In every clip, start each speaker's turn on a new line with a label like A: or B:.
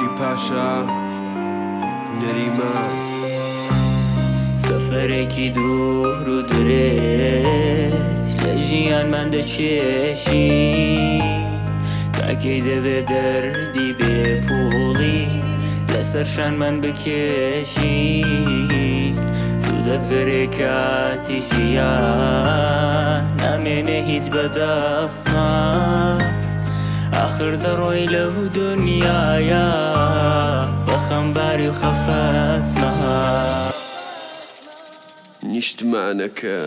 A: عەلی پاشا نەریمان.
B: سەفەرێکی دوور و درێژ لە ژیانمان دەکێشین، تاکەی دەبێ دەردی بێپوڵی لەسەر شانمان بکێشین. زوو دەگوزەرێ کاتی ژیان، نامێنێ هیچ بەدەستمان. ئاخر دەڕۆی لەو دنیایا بە خەمباری و خەفەتمان.
A: نیشتمانەکە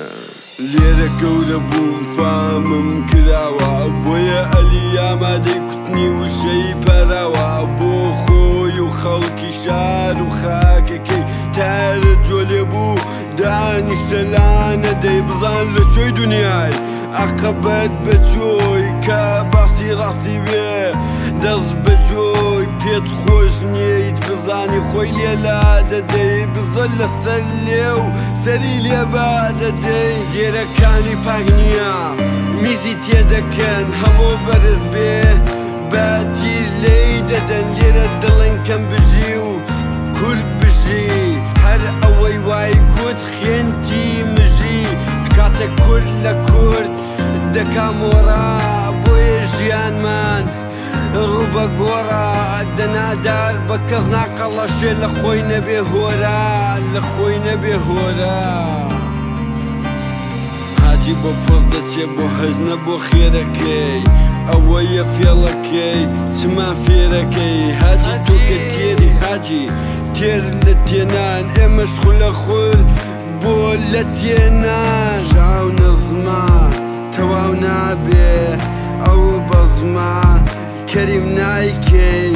A: لێرە گەورە بووم فامم کراوە، بۆیە ئەلی ئامادەی کوتنی وشەی پاراوە. بۆ خۆی و خەڵکی شار و خاکەکەی تارە جۆلێ بوو دانیشتە لانە دەی بزان لە کوێی دنیای عەقەبەت بە چۆی کە باسی ڕاستی بێ دەست بە جۆی پێت خۆش نییە هیچ بزانی خۆی لێلا دەدەی بزە لەسەر لێ و سەری لێبا دەدەی. لێرەکانی پاک نییە میزی تێدەکەن هەموو بەرز بێ بە تیر لێی دەدەن. لێرە دڵن کەم بژی و کورد بژی، هەر ئەوەی وای کوت خوێنتی مژی. کاتێک کورد لە کورد دەکا مۆڕا، بۆیە ژیانمان ڕوو بە گۆڕا. دەنادار بە کەس ناقەڵەشێ لە خۆی نەبێ هۆرا، لە خۆی نەبێ هۆرا. حاجی بۆ پۆست دەچێ بۆ هەزنە بۆ خێرەکەی، ئەوەیە فێڵەکەی چما فێرەکەی. حاجی تۆ کە تێری حاجی تێر لە تێنان، ئێمەش خولە خول بۆ لە تێنان. ژاو نەزما تەواو نابێ ئەو بەزما، کەریم نایکەی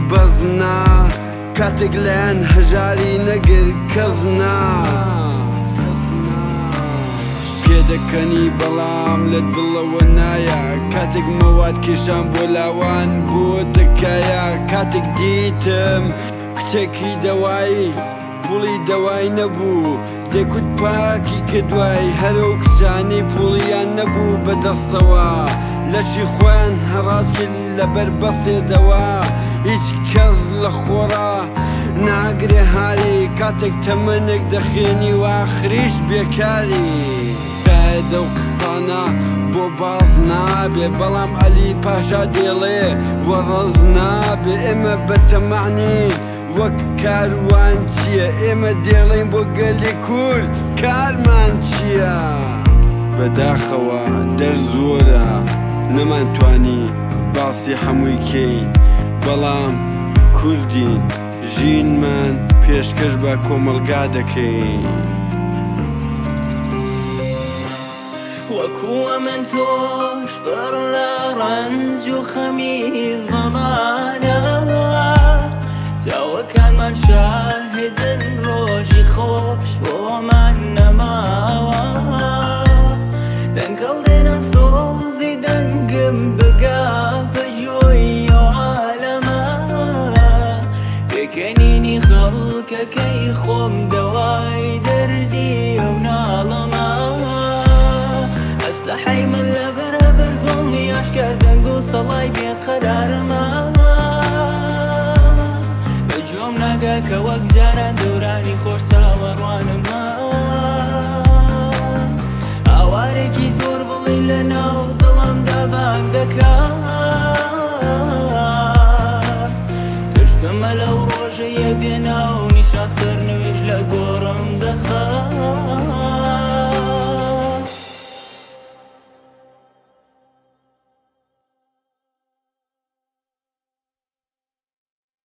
A: بەزنا. کاتێک لایەن هەژاری نەگر کەس نا پێدەکەنی، بەڵام لە دڵەوە نایە. کاتێک مەواد کێشان بۆ لاوان بۆ تکایە. کاتێک دیتم کچێکی دەوایی پوڵی دەوای نەبوو، دەیکوت پاکی کە دوای هەرەو کچانی پوڵیان نەبوو بەدەستەوە. لەشی خۆیان هەڕاج کرد لەبەر بەسێدەوە، هیچ کەس لە خۆڕا ناگرێ هاری. کاتێک تەمەنێک دەخێنی و ئاخریش بێکاری. قاعدە و قسانە بۆ باز نابێ، بەڵام عەلی پاشا دێڵێ وەڕەز نابێ. ئێمە بەتەمەعنین وەک کاروان چییە، ئێمە دێڵین بۆ گەلی کورد کارمان چییە؟ بەداخەوە دەر زۆرە نەمانتوانی باسی هەمووی کەین، بەڵام کوردین ژینمان پێشکەش بە کۆمەڵگا دەکەین.
B: وەکوو من تۆش پڕ لە ڕەنج و خەمی زەمانە، چاوەکانمان شاهدن ڕۆژی خۆش بۆمان نەماوە. دەنگەڵ دێنم سۆزی دەنگم بگا بە گوێی ئەو عالەمە، پێکەنینی خەڵکەکەی خۆم دەوای دەردی ئەو ناڵەمە. ئەسلحەی من لە بەرەبەر زۆڵمی ئاشکار دەنگ و سەڵای بێقەرارمە.